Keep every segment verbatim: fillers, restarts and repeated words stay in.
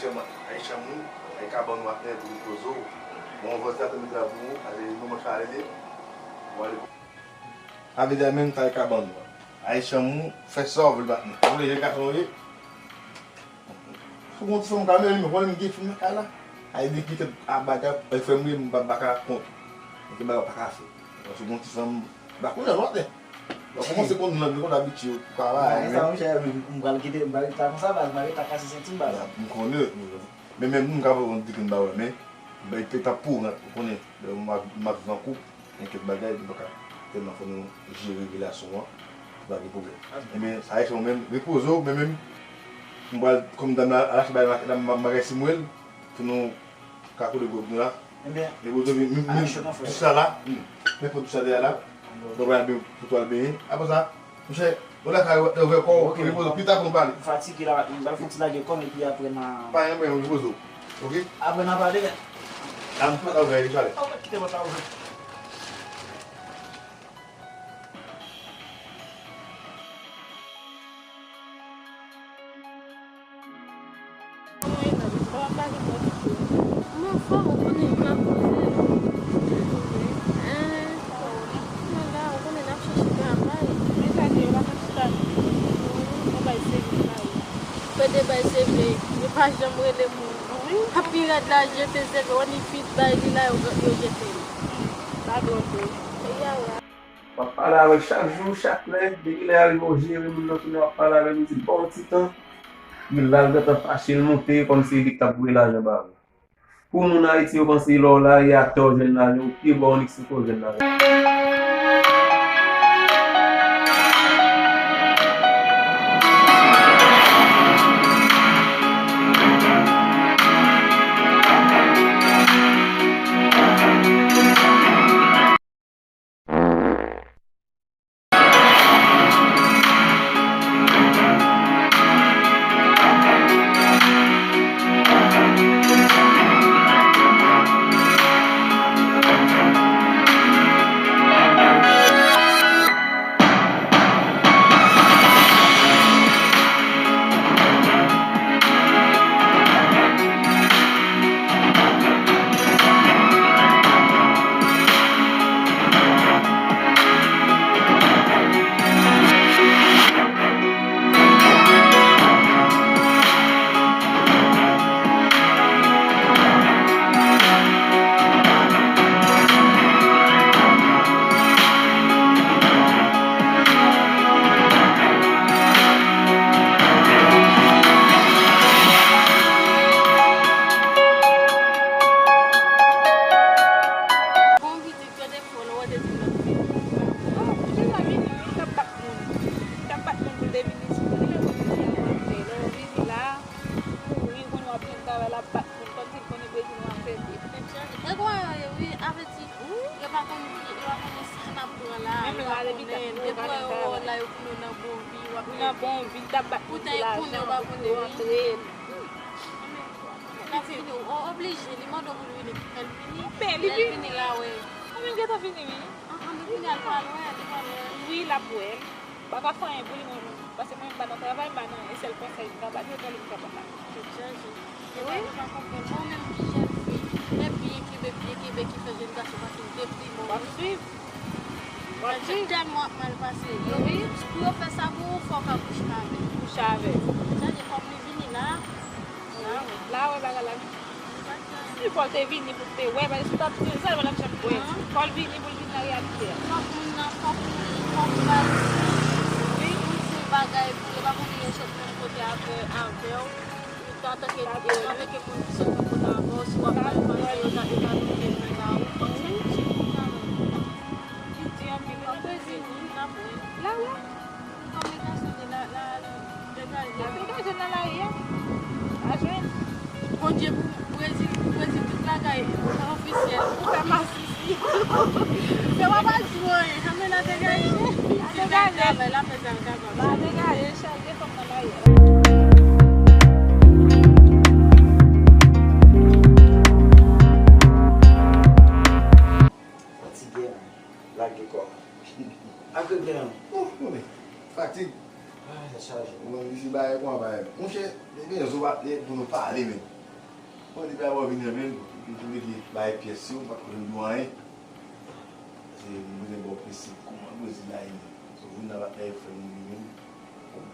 Ay chanm ou, ay kabann ou atè pou repoze w. Bon, vòz la te met la pou ou, ale nou manch ale de. Ou ale. Avè di menm sa ay kabann ou. Ay chanm ou, fè sa w vle batman. Ou vle jèn gason ou ye? Fò gon ti fanm ka mele, men konnen m gen fanm nan kay la. Ay di kite a bagay, ay fè m ri, m pa, pa ka kont. Gen bagay pa ka fè. Paske gon ti fanm, pa konnen lòt, eh. Lè w kòmanse konn lang, ou konn abitye, ou ka ba, men sa, monchè, m pral kite, m pral rete la konsa, baz, m pral rete la kase senti m, baz. M konnen, men menm nou, m ka voye yon diken ba wè, men, bay pe ta pou rant, ou konnen, lè m ap, m ap viv an koup, gen kèk bagay, nou pa ka tèlman fò nou jere relasyon an, pa gen pwoblèm. Ebyen, sa e fè w menm, repoze w, men menm, m pral, kòm dam la, al achte bagay nan, nan, nan magazin mwen, pou nou ka koule gwòg nou la. Ebyen, repoze w, men, men, aksyon nan frè. Dous la la, men fò dous la dèyè la, donk, w al benyen, pou twal benyen. Apre sa, monchè, ou lakay ou, ouvè kò w, repoze w, pi ta pou nou pale. M fatige la, m pral fè yon ti lage kò m, epi apre n a. Pa gen pwoblèm, repoze w. Oke? Apre n a pale, men. La, m fè travay, chalè. Ou mèt kite pòt la ouvè. Mwen fò, ou konnen m ka poze. Hein? Mwen la, ou konnen n ap chèche travay. Men sa di yo pa konn chita. Mwen bay seri sa yo. Fè de bay se vre, yo pa janm rele moun. Wi. A pi rèd la, jete se vre, w annik fi bay li la, yo, yo jete li. Sa dwòl vre. Eya la. W ap pale avè l chak jou, chak lè, depi lè y arive w jere moun nan, kounye a w ap pale avè l, ou di l ba w yon ti tan, epi la l gentan fache, l monte, kòmsi se li k t ap voye lajan ba ou. Pou moun Ayiti yo panse lè w la, e atò w jwenn lajan, ou pye bò, ou nik sou kò w jwenn lajan. Bon, pitit, gade fò, lè w te di lòt fi. Oh, pitit la vini, wi, l t ap bat moun. L t ap bat moun pou l te vini sou li, men bon, li an rantre. Lè w vini la, ou konnen w ap jwenn travay, l ap bat moun, kòmsi l konnen Brezil w ap fè vre. E kwa yo ye, wi, avèti. Yo pa konn, yo pa konnen sa n ap pran la, yo pa konnen. Depi yo wè yo la, yo pou nou nan bon vi, w ap nan bon vi, l t ap bat moun pou lajan, pou nou rantre. L ap vini, w oblije, li mande w pou l vini, fè l vini. Lè l vini la, wè. Ou menm gentan vini, wi. Anhan, nou vini, al pral wè, li pral wè. Wi, l ap wè l. Pa ka fè anyen pou li, mwen menm. Paske mwen menm pa nan travay, m pa nan anyen. Sèl konsèy m ka ba l, se tande m ka ba l la. Tèt chaje. Epa, yo pa konprann. Mwen menm ki jèn fi, men byen kenbe, byen kenbe ki fè jèn gason pa fin deprime w. W ap swiv. W ap swiv. Tèlman w ap mal pase. Yo, pou yo fè sa pou ou, fò w ka kouche avè l. Kouche avè l. Sa di fòk li vini la. La wè bagay la vini. Si fò l te vini pou l te wè, paske si w t ap di l sa, l pa t ap janm kwè. Fò l vini pou l vin nan reyalite a. Fòk moun nan, fòk, fòk baz li, wi, pou l fè yon bagay pou yo pa konnen yo sot menm kote avè, avè w. Ou ta antanke, antanke moun ki sot menm kote avè w, si w ap mal pase, yo ta, yo ta tounen men ba ou. Fòk sa touche moun nan. Li di anpil, wi, l ap vini, l ap vini. La wè. Kòm li ka soti la, la, la degaje. La degaje nan lari a. A jwenn. Bondye pou Brezil, pou Brezil tout bagay ofisyèl. Pou fè masisi. Se w ap al jwenn, janm la degaje. La degaje. Travay la fè sa l kapab. La degaje, chaje fòm nan lari a. Fatige, lage kò. Ak regle nan. Ouh, mwen. Fatig. Ay, tèt chaje. Mwen, isi bagay kòman bagay. Monchè, ebyen, zo pa, e pou nou pale, men. Bon, depi apre w vini an menm, ou tou rete bay pyès yo, ou pa t konn di w anyen. Se mwen te ba w prensip kòman Brezil la ye. So, vin nan batay frè m vini,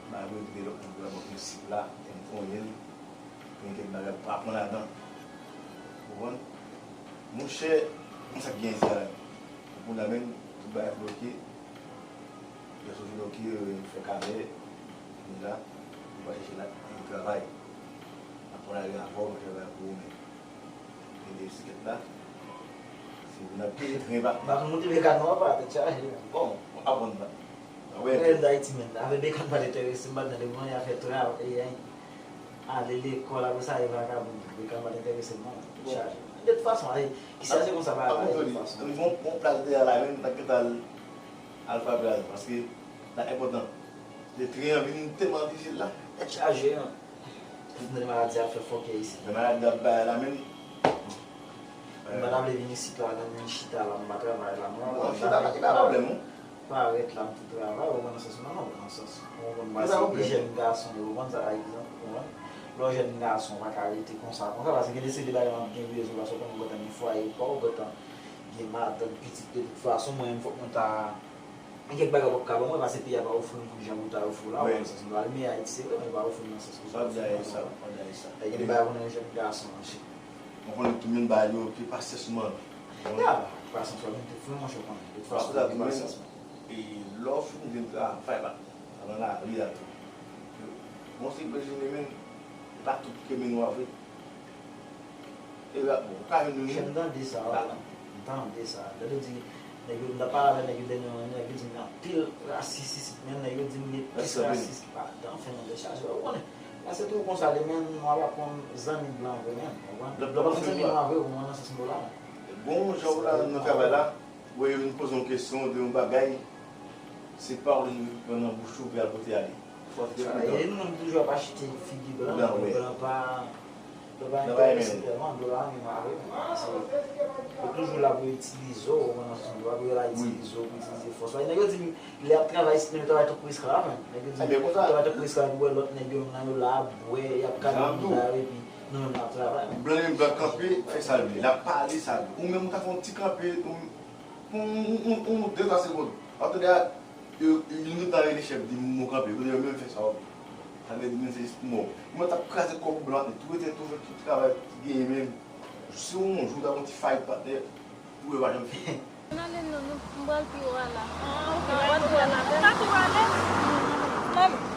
ba Brezil lòt moun la ban prensip la, e m konnen l, gen kèk bagay ou pa pran ladan. Ou konprann? Monchè, konsa k gen isi a la. Pou la menm, tout bagay bloke. Yo sou bloke, yo fè kamè, vin la, yo pa chèche la, yo travay. Apre la, yo avè w, yo travay pou ou menm. Gen de bisiklèt la. Si w nan pye, tren pa. M ap monte Mekan non pa, tèt chaje. Bon, w aprann sa. Mwen menm Dayiti menm, afè Mekan pa t enterese m, m pa t tande mwen afè travay, ale lekòl, apre sa, e vakabon. Mekan pa t enterese m non, tèt chaje. De tout fason, kisa se konsa bagay la, de tout fason. Bon, bon plas de la menm, ta gentan al, al frape la, paske la enpòtan. Le tren an vin tèlman difisil la. Tèt chaje, an. Tout nan maladi ap fè fòkè isi. Men maladi ap bay la menm. M pa ta vle vin isit la, nan vin chita la, m pa travay la. Mwen, bon, chita la, ki pa pwoblèm, non? Parèt la, m tou travay, ou konn nan sans, non, non, nan sans. Ou konn, mwen se jèn gason, ou konn sa, pa egzanp, ou konprann? Lè w jèn gason, ou pa ka rete konsa, konsa, paske gen de seri de bagay m ap gen bezwen, paske ou konn ou gentan gen fwaye pa w, ou gentan gen madanm, pitit, de tout fason, mwen menm, fòk mwen ta Gen kèk bagay w p ap ka ban mwen, paske peyi a pa ofri m tout jan pou ta ofri w la, ou konn nan sans m pral, men Ayiti se vre, men yo pa ofri m nan sans pou sa. Sa w di a e sa, sa w di a e sa. E gen de bagay pou nan jèn gason, monchè. Mwen konnen tout moun ba yo ke pasyans mwen. Ya, pasyans w ap vin te fri, monchè, konnen. De tout fason, gen pasyans mwen. E lè w fin jwenn travay la, nan lari a tou. Bon, se bezwen men, e pa tout ke men nwa vre. E rap, bon, ou ka vin nou. Jan m tande sa, m tande sa. Lè yo di, nèg yo, m t ap pale avèk nèg yo dènyèman, nèg yo di m gen anpil rasis isit, men nèg yo di m gen plis rasis ki pa, anfen, men dechaje, ou konnen. Paske tou konsa, li menm, nwa pa konn zanmi blan vre menm, ou konprann? Lè w pa konn zanmi nwa vre, ou konprann nan sans m la. Bon, jan w la nan travay la, wè yo vin poze yon kesyon de yon bagay, se pawòl ou pran nan bouch ou pou y al pote ale. Fò w te prudan. E nou menm toujou ap achte figi blan, figi blan pa, blan pa enterese tèlman, blan pa renmen avè nou. Se, yo toujou la pou yo itilize w, ou konn nan sans, yo la pou yo la itilize w, pou itilize fòs ou. Nèg yo di m, lè y ap travay, se menm travay tankou esklav, menm. Nèg yo di m, travay tankou esklav, pou wè lòt nèg yo menm nan yo la ap bwè, y ap kale moun ta yo, epi nou menm n ap travay. Blan menm, blan kanpe, fè sa l vle. L ap pale sa l vle. Ou menm, ou ta fè yon ti kanpe, ou, Pou yon, yon, yon, yon, de twa segonn. W ap tande a, yo, yo, yon nèg ta rele chèf di m, "Mwen kanpe." Kote yo menm fè sa, w ap. Sa vle di, menm se jis pou mò. Mwen t ap kraze kò pou blan, tou rete, tou fè tout travay ki genyen menm. Si yon jou, ta gon ti fight, patnè, pou yo pa janm fini. Ann ale non, nou, m pral pi wo a la. Ah, ok. Ou pral pi wo a la. Ou ka pi wo a la.